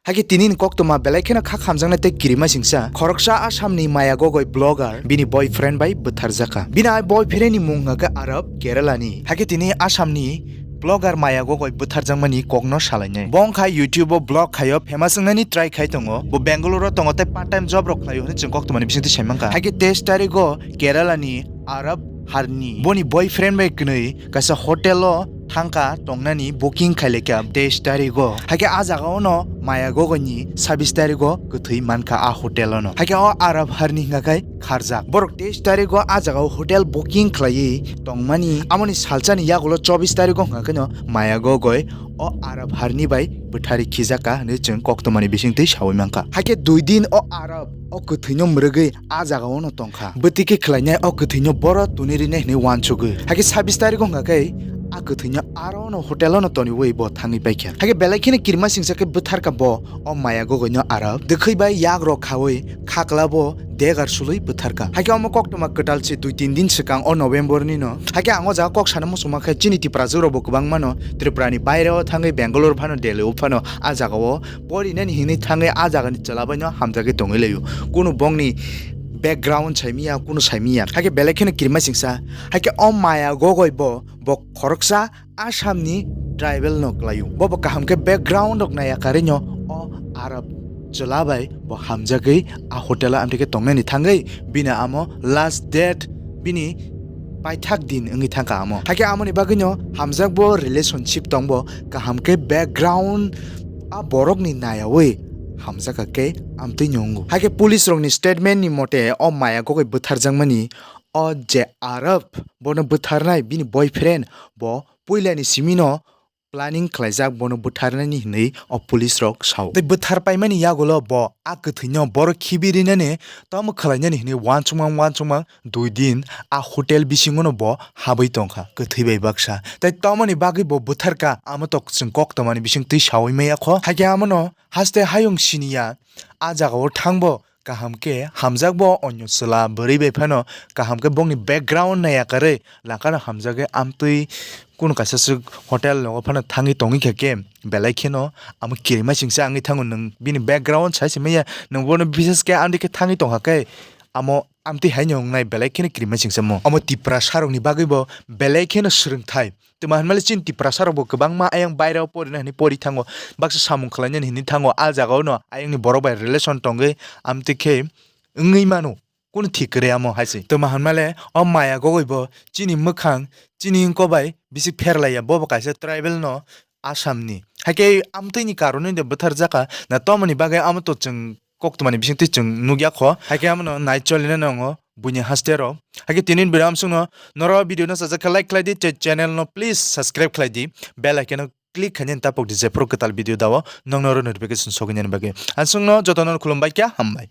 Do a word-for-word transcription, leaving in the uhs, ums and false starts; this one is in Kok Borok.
Hakhe tini ni koktwma belai kheno kha khamjaknai tei kirima singsa khoroksa Assam ni maya gogoi blogger bini boyfriend bai bwtharjak kha. Bini a boyfriend ni mung hwnkha khe Arab Kerala ni. Hakhe tini Assam ni blogger maya gogoi bwtharjakmani kokno salainai. Bo wngkha YouTube o blog khaio, famous wngnani try khai tongo. Bo Bangalore o tongo tei part time job rok khlaio hwnwi chwng koktwmani bisingtwi sai mankha. Hakhe teis tarigo Kerala ni Arab Harni boni boyfriend bai kwnwi kaisa hotel o thangkha tongnani booking khailaikha teis tarigo. Hakhe a jaga ono maya gogoni sabis tarigo kwthwi mankha a hotel ono. Hakhe o Arab Harni hwnkha khai kharjak. Borok teis tarigo a jaga o hotel booking khlaiwi tongmani, amoni salsani yagulo chobis tarigo hwnkha kheno maya gogoi o Arab Harni bai bwthari khijakha hwnwi chwng koktwmani bisingtwi sawi mankha. Hakhe dui din o Arab o kwthwino mwrwgwi a jaga ono tongkha. Bwtwi khe khlainai o kwthwino boro tuni rinai hwnwi uansugwi. Hakhe sabis tarigo hwnkha khe a kwthwino aro no hotel ono toniwi bo thangwi paikha. Hakhe belai kheno kirima singsa khe bwtharkha bo o maya gogoino Arab. Dwkhwi bai yak rok khawi khakla bo degar sulwi bwtharkha. Hakhe omo koktwma kwtal se dui tin din swkang o November ni no. Hakhe ang o jaga kok sana muchungma khe chini Tiprajwk rok bo kwbangma no Tripura ni baire o thangwi Bangalore phano Delhi o phano a jaga o porinani hinwi thangwi a jagani chwla bai no hamjagwi tongwi laio. Kunu bongni background saimiya, kunu saimiya. Hakhe belai kheno kirima singsa. Hakhe o maya gogoi bo, bo khoroksa Assam ni tribal no kwlaio. Bo bo kaham khe background rok naiya karwi no o Arab chwla bai bo hamjagwi a hotel o amtwi khe tongnani thangwi bini amo last date bini paithak din wngwi thangkha amo. Hakhe amoni bagwi no hamjak bo relationship tong bo kaham khe background a borok ni nayawi hamjak khe amtwi ni wngo. Hakhe police rok ni statement ni mote o maya gogoi bwtharjakmani o je Arab bono bwtharnai bini boyfriend bo puilani simino planning khlaijak bono bwtharnani hinwi o police rok sao. Tei bwthar paimani yagulo bo a kwthwino borok khibirinani tamo khlainani hinwi uansukma uansukma dui din a hotel bisingono bo habwi tongkha kwthwi bai baksa. Tei tamoni bagwi bo bwtharkha amo tok chwng koktwmani bisingtwi sawi maya kho. Hakhe amono haste hayung siniya a jagao thangbo kaham khe hamjak bo onyo chwla bwrwi bai phano kaham khe bongni background naiya karwi lakano hamjagwi amtwi kunu kaisa swk hotel nogo phano thangwi tongwi kha khe belai kheno amo kirima singsa wngwi thango nwng bini background sai se maya nwng bono bises khe amtwi khe thangwi tongkha khe amo amtwi haino wngnai belai kheno kirima singsa mo omo Tiprasa rokni bagwi bo belai kheno swrwngthai. Twma hwnmale chini Tiprasa rokbo kwbangma ayang bairao porina hinwi pori thango, baksa samung khlainani hinwi thango, a jagao no ayangni borok bai relation tongwi amtwi khe wngwi mano, kunu thik kwrwi amo hai se. Twma hwnmale o maya gogoi bo chini mwkhang, chini wngko bai bisi pherlaiya, bobo kaisa tribal no Assam ni. Hakhe amtwini karonwi de bwthar jakha, na tomoni bagwi amo to chwng koktwmani bisingtwi chwng nukya kho. Hakhe amono nai cholina nango buini haste rok. Hakhe tini video amsukno noro video no sajak khe like khlai di, tei channel no please subscribe khlai di, bell icon no click khainani tapok di, jephru kwtal video dao nokno oro notification sogwinani bagwi. Aswkno jotono khulumbai kha, hambai.